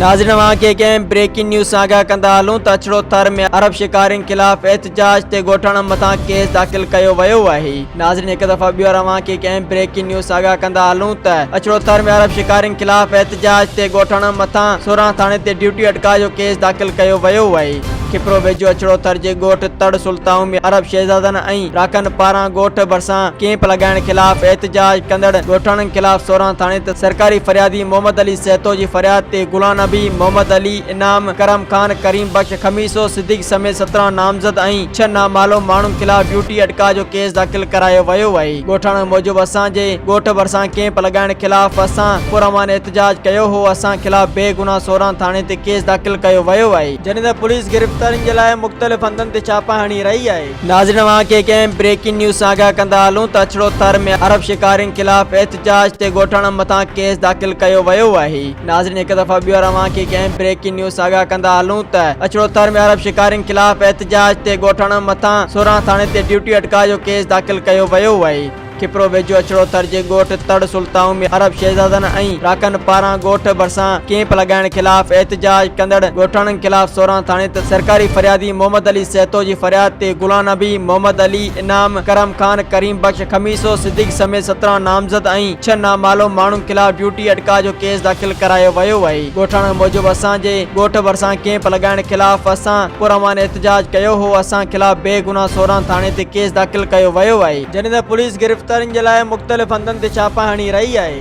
ناظرين اوهان کي ڪنهن بريڪنگ نيوز سان آگاهه ڪندا هلون ته اڇڙو ٿر ۾ عرب شڪارين خلاف احتجاج تي ڳوٺاڻن مٿان ڪيس داخل ڪيو ويو آهي. ناظرين هڪ دفعو ٻيهر اوهان کي ڪنهن بريڪنگ نيوز سان آگاهه ڪندا هلون ته اڇڙو ٿر ۾ عرب شڪارين خلاف احتجاج تي ڳوٺاڻن مٿان 16 ٿاڻي تي ڊيوٽي اٽڪاء جو ڪيس داخل ڪيو ويو آهي. کپرو ويجهو اڇڙو ٿر جي ڳوٺ تڙ سلطائون ۾ عرب شهزادن ۽ راکن پاران ڳوٺ ڀرسان ڪيمپ لڳائڻ خلاف احتجاج ڪندڙ ڳوٺاڻن خلاف 16 ٿاڻي تي سرڪاري فريادي محمد علي سهتو جي فرياد تي غلام نبي، محمد علي، انعام، ڪرم خان، ڪريم بخش، خميسو، صديق سميت 17 نامزد ۽ ڇهه نامعلوم ماڻهن خلاف ڊيوٽي اٽڪاء جو ڪيس داخل ڪرايو ويو آهي. ڳوٺاڻن موجب اسان جي ڳوٺ ڀرسان ڪيمپ لڳائڻ خلاف اسان پرامن احتجاج ڪيو هو، اسان خلاف بي گناهه 16 ٿاڻي تي ڪيس داخل ڪيو ويو آهي. جڏهن ته پوليس گرفتارين جي لاء مختلف هنڌن تي ڇاپا هڻي رهي آهي. ناظرين اوهان کي ڪنهن بريڪنگ نيوز سان آگاهه ڪندا هلون ته اڇڙو ٿر ۾ عرب شڪارين خلاف احتجاج تي ڳوٺاڻن مٿان ڪيس داخل ڪيو ويو آهي. ناظرين هڪ دفعو ٻيهر اوهان کي ڪنهن بريڪنگ نيوز سان آگاهه ڪندا هلون ته اڇڙو ٿر ۾ عرب شڪارين خلاف احتجاج تي ڳوٺاڻن مٿان 16 ٿاڻي تي ڊيوٽي اٽڪاء جو ڪيس داخل ڪيو ويو آهي. کپرو ويجهو اڇڙو ٿر جي ڳوٺ تڙ سلطائون ۾ عرب شهزادن ۽ راکن پاران ڳوٺ ڀرسان ڪيمپ لڳائڻ خلاف احتجاج ڪندڙ ڳوٺاڻن خلاف 16 ٿاڻي تي سرڪاري فريادي محمد علي سهتو جي فرياد تي غلام نبي، محمد علي، انعام، ڪرم خان، ڪريم بخش، خميسو، صديق سميت 17 نامزد ۽ ڇهه نامعلوم ماڻهن خلاف ڊيوٽي اٽڪاء جو ڪيس داخل ڪرايو ويو آهي. ڳوٺاڻن موجب اسان جي ڳوٺ ڀرسان ڪيمپ لڳائڻ خلاف اسان پرامن احتجاج ڪيو هو، اسان خلاف بي گناهه 16 ٿاڻي تي ڪيس داخل ڪيو ويو آهي. جڏهن ته پوليس گرفتارين جي لاء مختلف هنڌن تي ڇاپا هڻي رهي آهي.